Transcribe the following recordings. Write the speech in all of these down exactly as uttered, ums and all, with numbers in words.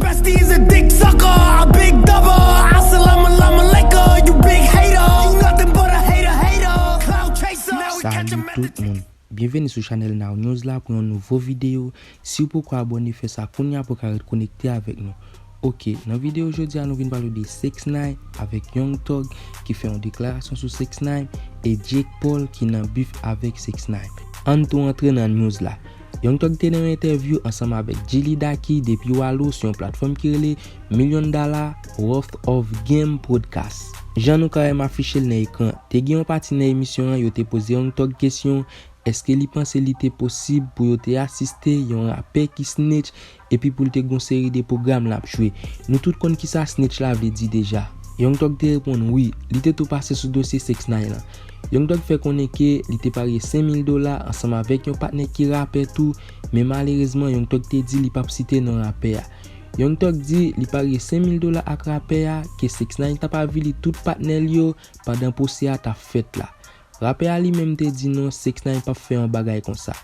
Bestie is a dick sucker, a big double. Assalamu alaikum, you big hater. You nothing but a hater, hater. Cloud chaser. Now we catch a Salut tout moun. Byenveni sou chanèl Now News la pou yon nouvo videyo. Si w poko abòne, fè sa kounye a pou w ka ret konekte avèk nou. Ok, nan videyo jodi a nou vin pale de six nine avèk Young Thug ki fè yon deklarasyon sou six nine e Jake Paul ki nan bif avèk six nine. Ann tou antre nan news la. Young Thug te nan yon entèvyou ansanm avèk Gilly Dacky depi Walo sou yon platfòm ki rele Million Dollar Worth of Game Podcast. Jan nou ka wè m afiche l nan ekran, te gen yon pati nan emisyon an yo te poze Young Thug kesyon, èske li panse li te posib pou yo te asiste yon rapè ki snitch epi pou l te gon seri de pwogram l ap jwe? Nou tout konn kisa snitch la vle di deja. Young Thug te reponn wi, li te tou pase sou dosye six nine lan. Young Thug fè konnen ke li te parye senk mil dola ansanm avèk yon patnè ki rapè tou, men malerezman Young Thug te di li p ap site non rapè a. Young Thug di li parye senk mil dola ak rapè a, ke six nine t ap avili tout patnè l yo pandan pwosè a t ap fèt la. Rapè a li menm te di non, six nine p ap fè yon bagay konsa.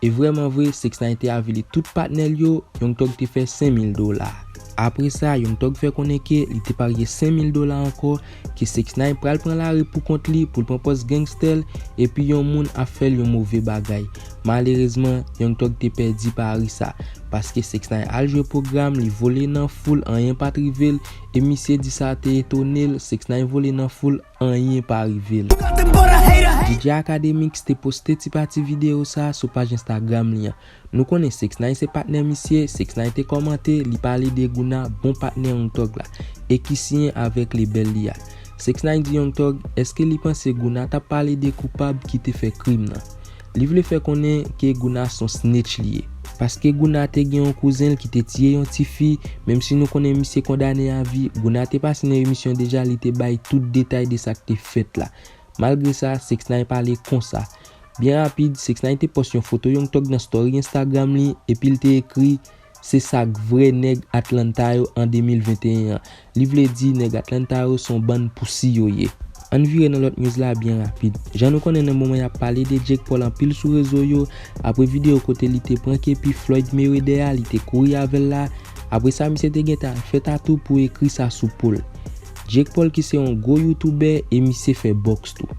E vrèman vre, six nine te avili tout patnè l yo, Young Thug te fè senk mil dola. Apre sa, Young Thug fè konnen ke li te parye senk mil dola ankò, ke six nine pral pran lari pou kont li pou l pran pòz gangstè l, epi yon moun ap fè l yon move bagay. Malerezman, Young Thug te pèdi pari sa, paske six nine al jwe pwogram, li vole nan foul, anyen pa t rive l, e misye di sa te etone l, six nine vole nan foul, anyen pa rive l. Nothing but a hater, hater. DJ Akademiks te poste ti pati videyo sa sou paj Instagram li an. Nou konnen six nine se patnè misye, six nine te kòmante, li pale de Guna, bon patnè Young Thug la, e ki siyen avèk lebèl li a. Six nine di Young Thug, èske li panse Guna t ap pale de koupab ki te fè krim nan? Li vle fè konnen ke Guna s on snitch li ye. Paske Guna te gen yon kouzen l ki te tiye yon tifi, menm si nou konnen misye kondane a vi, Guna te pase nan emisyon deja, li te bay tout detay de sa k te fèt la. Malgre sa, six nine pale konsa. Byen rapid, six nine te pòs yon foto Young Thug nan story Instagram li, epi l te ekri, se sa k vrè nèg Atlanta yo an de mil venteyen an. Li vle di nèg Atlanta yo s on bann pousi yo ye. Ann vire nan lòt news la byen rapid. Jan nou konnen nan moman y ap pale de Jake Paul anpil sou rezo yo, apre videyo kote li te pran kepi Floyd Mayweather a, li te kouri avè l la, apre sa misye te gentan al fè tatou pou ekri sa sou po l. Jake Paul ki se yon gwo youtubè e misye fè bòks tou.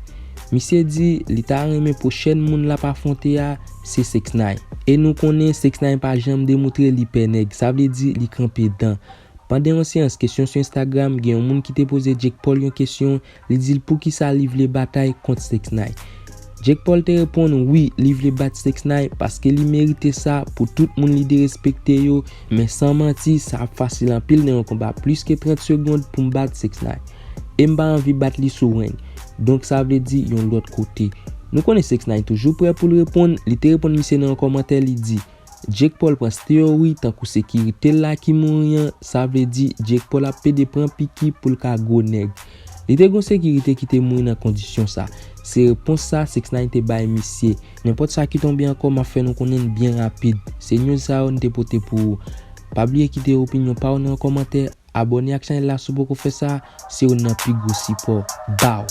Misye di li ta renmen pwochèn moun l ap afwonte a se six nine. E nou konnen six nine pa janm demoutre li pè nèg, sa vle di li kanpe dan. Pandan yon seyans kesyon sou Instagram, gen yon moun ki te poze Jake Paul yon kesyon, li di l poukisa li vle batay kont six nine. Jake Paul te reponn wi, li vle bat six nine paske li merite sa pou tout moun li derespekte yo, men san manti, sa ap fasil anpil nan yon konba plis ke trant segond pou m bat six nine. E m pa anvi bat li sou ring. Donk sa vle di yon lòt kote. Nou konnen six nine toujou prè pou l reponn, li te reponn misye nan yon kòmantè, li di, Jake Paul pran steroid tankou sekirite l la ki mouri an, sa vle di Jake Paul ap pede pran piki pou l ka gwo nèg. Li te gon sekirite ki te mouri nan kondisyon sa. Se repons sa six nine te bay misye. Nenpòt sa ki tonbe ankò, m ap fè nou konnen l byen rapid. Se news sa yo n te pote pou ou. Pa bliye kite opinyon pa w nan yon kòmantè, abòne ak chanèl la si w poko fè sa, se youn nan pi gwo sipò. Baw!